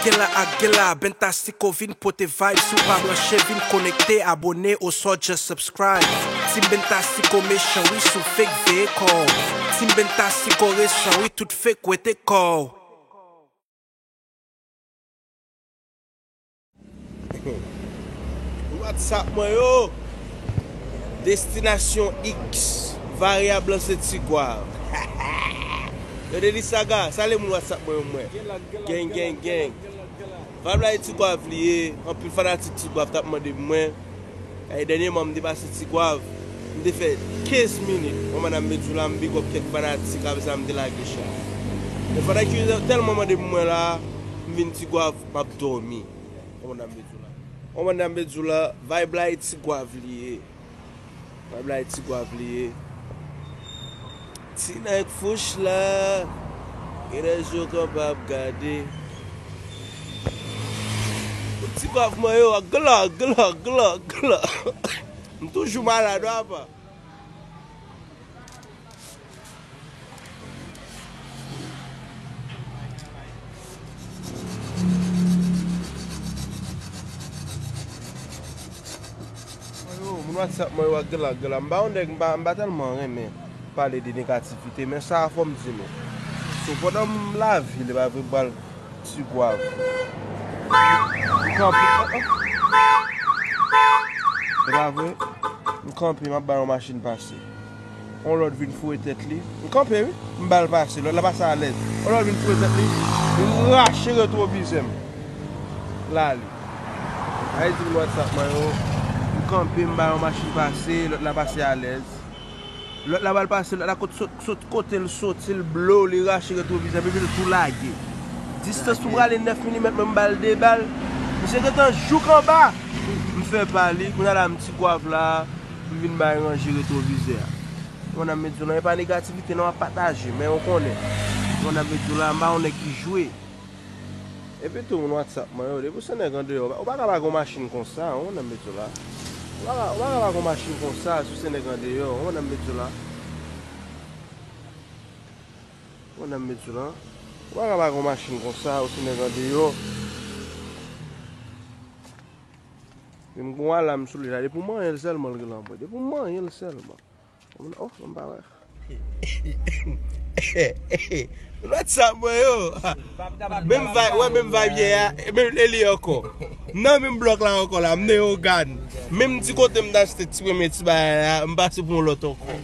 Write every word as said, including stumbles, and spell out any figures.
Gela ak Gela, Bentasico vin pote vibe. Si w pa branche, vin konekte, abone oswa just subscribe. Team Bentasico mechan, wi, si w fake veye kò w. Team Bentasico resan, wi, tout fake wete kò w. WhatsApp mwen yo. Destinasyon X. Varyab lan se Tigwav. Yo, Denis Saga, salye moun WhatsApp mwen yo, mwen. Gang, gang, gang. Vibe la e Tigwav li ye. Anpil fanatik Tigwav t ap mande mwen. E dènyèman, m te pase Tigwav. M te fè kenz minit. Mwen, madanm Medjoula, m big up kèk fanatik, apre sa, m te lage chat. Men fanatik yo tèlman mande pou mwen la, m vin Tigwav, m ap dòmi. Mwen, madanm Medjoula. Mwen, madanm Medjoula, vibe la e Tigwav li ye. Vibe la e Tigwav li ye. Ti nèg fouch la, genlè je w kapab gade. Tigwav mwen yo, gla, gla, gla, gla. M toujou malad, w apa. Yo, moun WhatsApp mwen yo ak gala, gala. M pa yon nèg, m pa, m pa tèlman renmen pale de negativite, men sa a fò m di nou. So, pandan m lavil, e pa vre, m pral Tigwav. M kanpe. E pa vre? M kanpe, m ap bay yon machin pase. Yon lòt vin foure tèt li. M kanpe, wi. M ba l pase. Lòt la pase alèz. Yon lòt vin foure tèt li. Li rache retwovizè m. L ale. Ay di m WhatsApp mwen yo. M kanpe, m ba yon machin pase. Lòt la pase alèz. Lòt la pral pase, lòt la kot sot, sot kote l soti, l blow, li rache retwovizè, epi l tou lage. Distans pou prale nèf milimèt, mwen m ba l de bal. Misye gentan jouk anba. M fè pa li, kounye a la m Tigwav la, m vin bay ranje retwovizè a. Mwen ap met di w lan, e pa negativite non, m ap pataje, men ou konnen. Mwen ap met di w la, m pa yon nèg ki jwe. Epi tou, moun WhatsApp mwen yo, depi w se nèg andeyò, ou pa ka lage yon machin konsa, ou nan met yo la. Ou pa ka, ou pa ka lage yon machin konsa, si w se nèg andeyò, ou nan met yo la. Ou nan met yo la. Ou pa ka lage yon machin konsa, ou se nèg andeyò. Menm gon alam sou li la, depi w manyen l sèlman, l gen lanmò. Depi w manyen l sèlman. Oh, m pa wè. Lòt sa mwen yo. Menm vibe, wè menm vibe yè a, menm e li ankò. M nan menm blòk la ankò la, m nan yon gad. Menm ti kote m t achte ti premye ti bagay la, m pase pou yon lòt ankò.